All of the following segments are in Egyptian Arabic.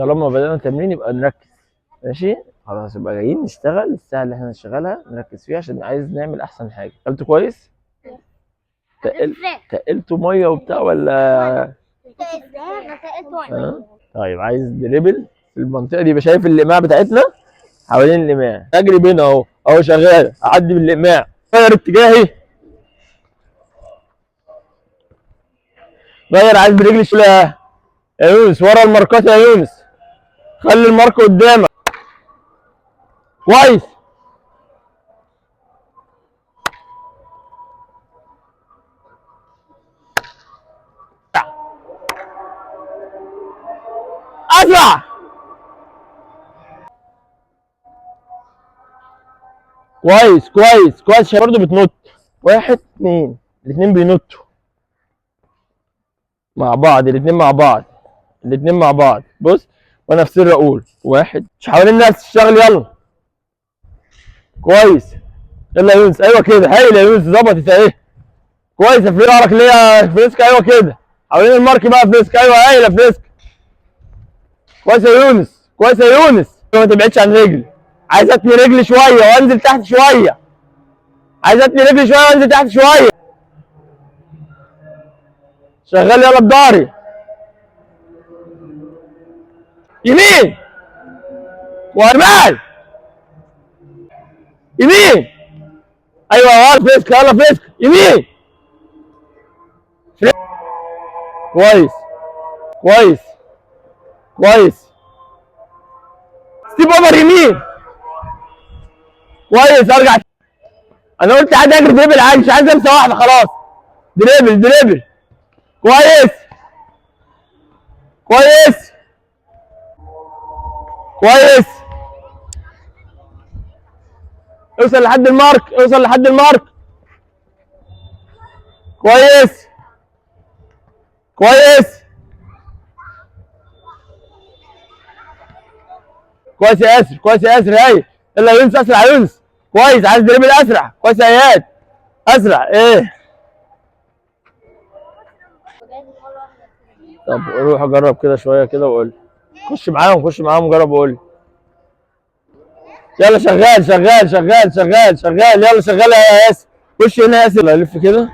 طالما بدأنا تمرين يبقى نركز، ماشي؟ خلاص يبقى جايين نشتغل الساعة اللي احنا نشتغلها نركز فيها عشان عايز نعمل أحسن حاجة. أكلتوا كويس؟ تقل تقلتوا مية وبتاع ولا؟ ها؟ طيب عايز dribble في المنطقة دي، يبقى شايف الإقماع بتاعتنا حوالين الإقماع، أجري بينا أهو، أهو شغال، أعدي بالإقماع، غير اتجاهي، غير، عايز برجلي شوية يا يونس، ورا الماركات يا يونس، خلي ال mark قدامك كويس. اسرع كويس كويس كويس. برضه بتنط، واحد اتنين، الاتنين بينطوا مع بعض، الاتنين مع بعض، الاتنين مع بعض. بص وانا في سر اقول واحد، مش حوالين نفسك، اشتغل يلا كويس، يلا يا يونس، ايوه كده، هايل يا يونس، ظبطت اهي كويس. يا فريق ليه يا فريسك، ايوه كده حوالين ال mark بقى يا فريسك، ايوه هايل يا فريسك، كويس يا يونس، كويس يا يونس. ما تبعدش عن رجلي، عايز اتني رجلي شوية وانزل تحت شوية، عايز اتني رجلي شوية وانزل تحت شوية. شغال يلا بضهري، يمين وشمال، يمين، ايوه يا فيسك، يلا فيسك، يمين، كويس كويس كويس، step over يمين كويس. ارجع، انا قلت عايز اجري dribble عادي، مش عايز لمسه واحدة خلاص، dribble dribble كويس كويس كويس، اوصل لحد ال mark، اوصل لحد ال mark، كويس كويس كويس يا ياسر، كويس يا ياسر، هاي يلا يا يونس، اسرع يا يونس، كويس، عايز dribble اسرع، كويس يا اياد، اسرع. ايه طب روح اجرب كده شوية كده وقول، خش معاهم، خش معاهم جرب وقول. يلا شغال شغال شغال شغال شغال، يلا شغال يا ياسر، خش هنا يا ياسر، لف كده،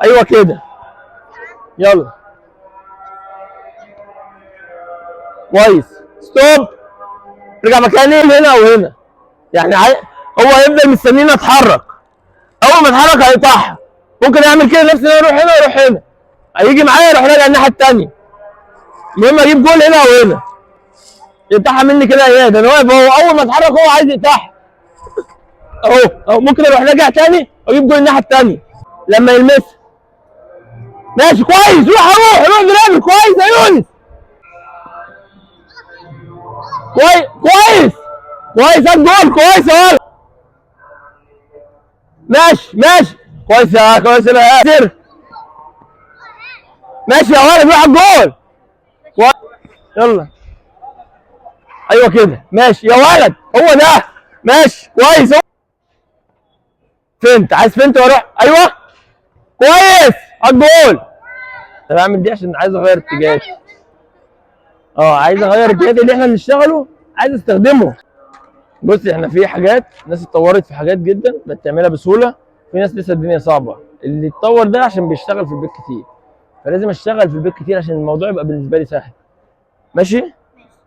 ايوه كده، يلا كويس، stop، ارجع مكاني هنا او هنا، يعني هو هيفضل مستنيني اتحرك، اول ما اتحرك هيقطعها. ممكن اعمل كده نفسي ان انا اروح هنا واروح هنا، هيجي معايا اروح راجع الناحية الثانية، المهم اجيب جول هنا او هنا، يقطعها مني كده يا اياد، انا واقف اهو، اول ما اتحرك هو عايز يقطعها اهو اهو، ممكن اروح راجع تاني واجيب جول الناحية الثانية لما يلمسها. ماشي كويس، روح روح روح dribble، كويس يا يونس، كويس كويس كويس، هات جول كويس يا ولد، ماشي ماشي كويس يا كويس يا ياسر، ماشي يا ولد، روح الجول، يلا ايوه كده، ماشي يا ولد، هو ده، ماشي كويس، feint، عايز feint واروح، ايوه كويس، هات جول. انا بعمل دي عشان عايز اغير اتجاهاتي، عايز اغير اتجاهاتي اللي احنا بنشتغله، عايز استخدمه. بص احنا في حاجات ناس اتطورت في حاجات جدا بقت تعملها بسهولة، في ناس لسه الدنيا صعبة. اللي اتطور ده عشان بيشتغل في البيت كتير، فلازم اشتغل في البيت كتير عشان الموضوع يبقى بالنسبة لي سهل. ماشي،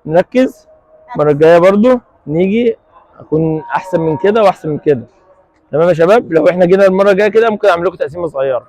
نركز المرة الجاية برضو نيجي اكون احسن من كده واحسن من كده. تمام يا شباب؟ لو احنا جينا المرة الجاية كده ممكن اعمل لكم تقسيمه صغيرة.